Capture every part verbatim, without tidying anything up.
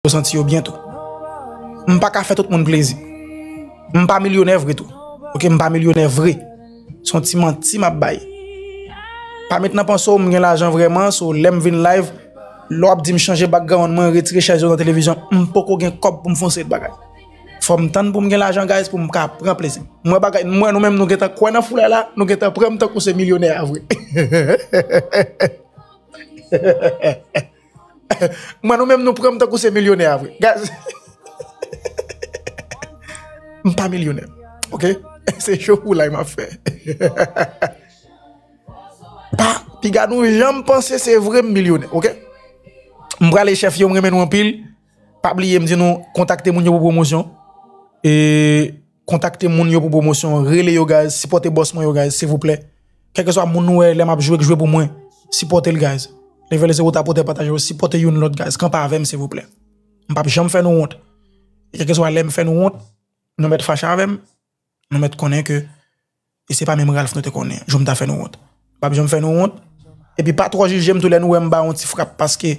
yo santi yo byen tou. M pa ka fè tout moun plezi. M pa milyonè vre tou. Oke, m pa milyonè vre. Se yon ti manti m ap bay. Pa met nan panse w m gen lajan vrèman, so lè m vin live, lè w ap di m chanje background mwen, retire chèz yo nan televizyon, m poko gen kòb pou m fè yon seri de bagay. Fò m tann pou m gen lajan, guys, pou m ka pran plezi m. M wè bagay, m wè nou menm nou gentan kwè nan foulay la, nou gentan pran m tankou se milyonè a vre. M wè nou menm nou pran m tankou se milyonè a vre. Guys, m pa milyonè. Oke? Se cho foulay m ap fè. Pa, piga nou janm panse se vre m milyonè, oke? M prale chèf yo, m renmen nou anpil. Pa bliye m di nou kontakte moun yo pou pwomosyon. E kontakte moun yo pou pwomosyon, rele yo guys, sipòte bòs mwen yo guys, silvouplè. Kèlkeswa moun nou wè lè m ap jwe k jwe pou mwen, sipòte l guys. Leve l se wot apotè pataje yo, sipòte youn lòt guys, kanpe avè m silvouplè. M p ap janm fè nou wont. E kèlkeswa lè m fè nou wont, nou mèt fache avè m, nou mèt konnen ke e se pa menm Ralph nou te konnen, jan m ta fè nou wont. M p ap janm fè nou wont. Epi pa twò jije m tou lè nou wè m ba yon ti frap, paske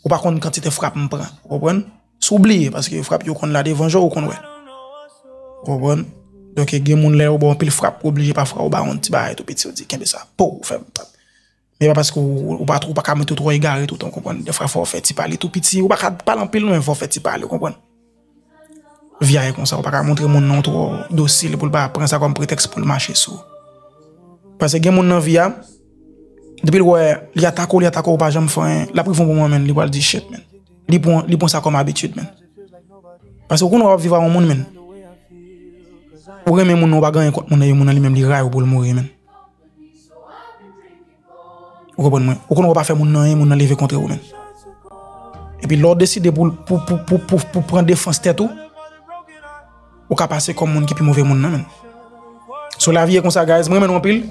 ou pa konn kantite frap m pran. Ou konprann? Si w bliye, paske frap yo konn la devan je w, ou konn wè. Ou konprann? Donk, gen moun lè yo ba w anpil frap, ou oblije pafwa ou ba yon ti bagay tou piti, ou di, kenbe sa, po, ou fè m. Men pa paske ou, ou pa, ou pa ka mete w twò egare toutan, ou konprann? Defwa fò w fè ti pale tou piti, ou pa ka pale anpil non, men fò w fè ti pale, ou konprann? Vi a ye konsa, ou pa ka montre moun nan w twò dosil pou l pa pran sa kòm pretèks pou l mache sou ou. Paske gen moun nan vi a, depi l wè li atake w, li atake w, ou pa janm fè anyen, l ap rive yon moman, menn, li pral di, shit, menn. Li pran, li pran sa kòm abitid, menn. Paske ou konn wè w ap viv ak yon moun, menn. Ou renmen moun nan, ou pa gen anyen kont moun nan, e moun nan li menm li rayi w pou l mouri, menn. Ou konprann mwen? Ou konn wè w pa fè moun nan anyen, moun nan leve kontre w, menn. Epi lè w deside pou, pou, pou, pou, pou, pou pran defans tèt ou, ou ka pase kòm moun ki pi move moun nan, menn. So lavi e konsa, guys. M renmen nou anpil.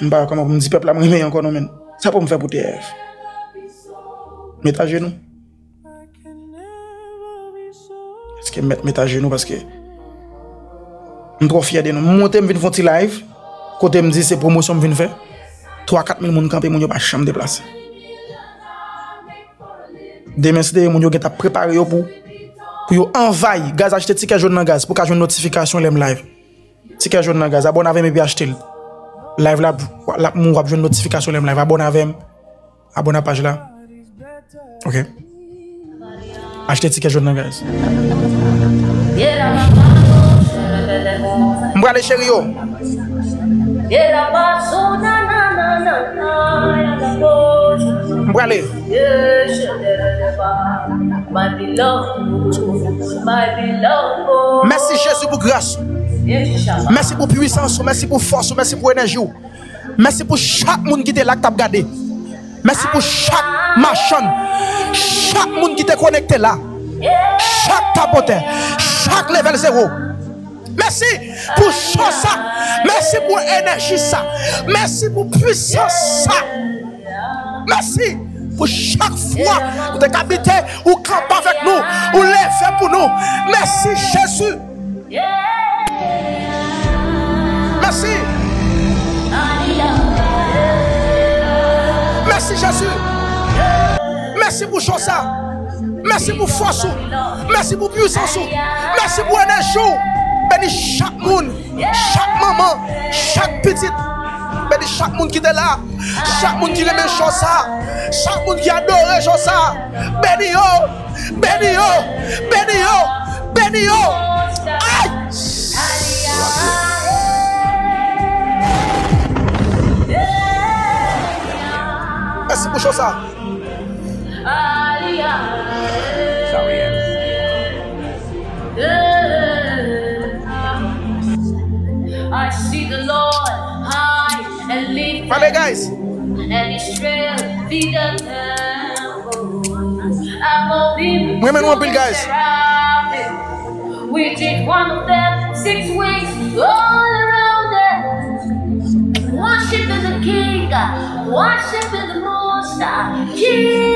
M pa wè kòman pou m di pèp la m renmen ankò non, menn. Sa pou m fè pou T F? Met ajenou. Èske m mèt met ajenou paske m twò fyè de nou. M monte, m vin fè yon ti live kote m di se pwomosyon m vin fè. Twa, kat mil moun kanpe, moun yo pa janm deplase. Demen, si te ye moun yo gentan ap prepare yo pou, pou yo anvayi. Guys, achte tikè jòn nan, guys, pou ka jwenn notifikasyon lè m live. Tikè jòn nan, guys, abòne avè m epi achte l. Live la, w ap, w ap jwenn notifikasyon lè m live. Abòne avè m. Abòne a paj la. Ok. Achte tikè jòn nan, guys. M prale, cheri yo. M prale. Mèsi, Jezi, pou gras ou. Mèsi pou pwisans ou. Mèsi pou fòs ou. Mèsi pou enèji w. Mèsi pou chak moun ki te la, k t ap gade. Mèsi pou chak machann, chak moun ki te konekte la, chak tapotè, chak level zero. Mèsi pou cho sa. Mèsi pou enèji sa. Mèsi pou pwisans sa. Mèsi pou chak fwa ou te kapite, ou kanpe avèk nou, ou leve pou nou. Mèsi, Jezi. Mèsi. Mèsi, Jezi. Mèsi pou cho sa. Mèsi pou fòs ou. Mèsi pou pwisans ou. Mèsi pou enèji w. Beni chak moun, chak manman, chak pitit. Beni chak moun ki te la. Chak moun ki renmen cho sa, chak moun ki adore cho sa, beni yo, beni yo, beni yo, beni yo. Ay! Mèsi pou cho sa. I see the Lord high and lifted. Pale, guys. And his trail filled the temple. Mwen renmen nou anpil, guys. With each one of them, six wings all around them. Worship the King, worship the Most High.